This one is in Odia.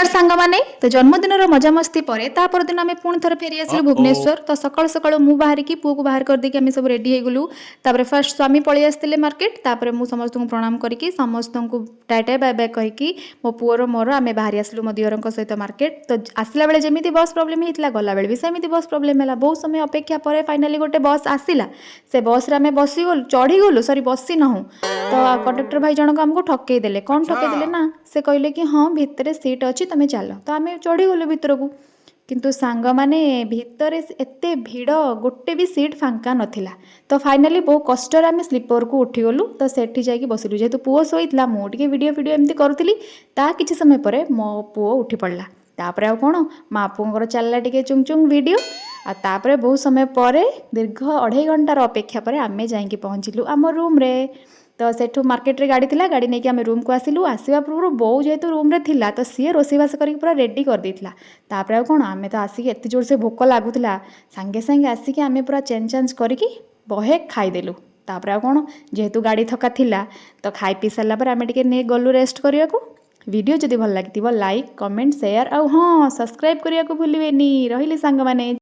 ନମସ୍କାର ସାଙ୍ଗମାନେ। ତ ଜନ୍ମଦିନର ମଜାମସ୍ତି ପରେ ତା ପରଦିନ ଆମେ ପୁଣି ଥରେ ଫେରି ଆସିଲୁ ଭୁବନେଶ୍ୱର। ତ ସକାଳୁ ସକାଳୁ ମୁଁ ବାହାରିକି, ପୁଅକୁ ବାହାର କରିଦେଇକି ଆମେ ସବୁ ରେଡ଼ି ହେଇଗଲୁ। ତାପରେ ଫାର୍ଷ୍ଟ ସ୍ୱାମୀ ପଳେଇ ଆସିଥିଲେ ମାର୍କେଟ। ତାପରେ ମୁଁ ସମସ୍ତଙ୍କୁ ପ୍ରଣାମ କରିକି, ସମସ୍ତଙ୍କୁ ଟାଟା ବାଏ ବାଏ କହିକି, ମୋ ପୁଅର ମୋର ଆମେ ବାହାରି ଆସିଲୁ ମୋ ଦିଅରଙ୍କ ସହିତ ମାର୍କେଟ। ତ ଆସିଲା ବେଳେ ଯେମିତି ବସ୍ ପ୍ରୋବ୍ଲେମ୍ ହେଇଥିଲା, ଗଲାବେଳେ ବି ସେମିତି ବସ୍ ପ୍ରୋବ୍ଲେମ୍ ହେଲା। ବହୁତ ସମୟ ଅପେକ୍ଷା ପରେ ଫାଇନାଲି ଗୋଟେ ବସ୍ ଆସିଲା। ସେ ବସ୍ରେ ଆମେ ବସିଗଲୁ, ଚଢ଼ିଗଲୁ, ସରି, ବସି ନାହୁଁ। ତ କଣ୍ଡକ୍ଟର ଭାଇ ଜଣକ ଆମକୁ ଠକେଇ ଦେଲେ। କ'ଣ ଠକେଇ ଦେଲେ ନା, ସେ କହିଲେ କି ହଁ, ଭିତରେ ସିଟ୍ ଅଛି, ତମେ ଚାଲ। ତ ଆମେ ଚଢ଼ିଗଲୁ ଭିତରକୁ। କିନ୍ତୁ ସାଙ୍ଗମାନେ, ଭିତରେ ଏତେ ଭିଡ଼, ଗୋଟେ ବି ସିଟ୍ ଫାଙ୍କା ନଥିଲା। ତ ଫାଇନାଲି ବହୁ କଷ୍ଟରେ ଆମେ ସ୍ଲିପରକୁ ଉଠିଗଲୁ। ତ ସେଠି ଯାଇକି ବସିଲୁ। ଯେହେତୁ ପୁଅ ଶୋଇଥିଲା, ମୁଁ ଟିକେ ଭିଡ଼ିଓ ଫିଡ଼ିଓ ଏମିତି କରୁଥିଲି। ତା କିଛି ସମୟ ପରେ ମୋ ପୁଅ ଉଠି ପଡ଼ିଲା। ତାପରେ ଆଉ କ'ଣ, ମା ପୁଅଙ୍କର ଚାଲିଲା ଟିକେ ଚୁଙ୍ଗ ଚୁଙ୍ଗ ଭିଡ଼ିଓ। ଆଉ ତାପରେ ବହୁତ ସମୟ ପରେ, ଦୀର୍ଘ ଅଢ଼େଇ ଘଣ୍ଟାର ଅପେକ୍ଷା ପରେ ଆମେ ଯାଇକି ପହଞ୍ଚିଲୁ ଆମ ରୁମ୍ରେ। ତ ସେଠୁ ମାର୍କେଟରେ ଗାଡ଼ି ଥିଲା, ଗାଡ଼ି ନେଇକି ଆମେ ରୁମ୍କୁ ଆସିଲୁ। ଆସିବା ପୂର୍ବରୁ ବୋଉ ଯେହେତୁ ରୁମ୍ରେ ଥିଲା, ତ ସିଏ ରୋଷେଇବାସ କରିକି ପୁରା ରେଡ଼ି କରିଦେଇଥିଲା। ତାପରେ ଆଉ କ'ଣ, ଆମେ ତ ଆସିକି ଏତେ ଜୋରସେ ଭୋକ ଲାଗୁଥିଲା, ସାଙ୍ଗେ ସାଙ୍ଗେ ଆସିକି ଆମେ ପୁରା ଚେଞ୍ଜ ଚାଞ୍ଜ କରିକି ବହେ ଖାଇଦେଲୁ। ତାପରେ ଆଉ କ'ଣ, ଯେହେତୁ ଗାଡ଼ି ଥକା ଥିଲା, ତ ଖାଇ ପିଇ ସାରିଲା ପରେ ଆମେ ଟିକେ ନେଇ ଗଲୁ ରେଷ୍ଟ କରିବାକୁ। ଭିଡ଼ିଓ ଯଦି ଭଲ ଲାଗିଥିବ, ଲାଇକ୍, କମେଣ୍ଟ, ସେୟାର ଆଉ ହଁ, ସବସ୍କ୍ରାଇବ୍ କରିବାକୁ ଭୁଲିବେନି। ରହିଲି ସାଙ୍ଗମାନେ।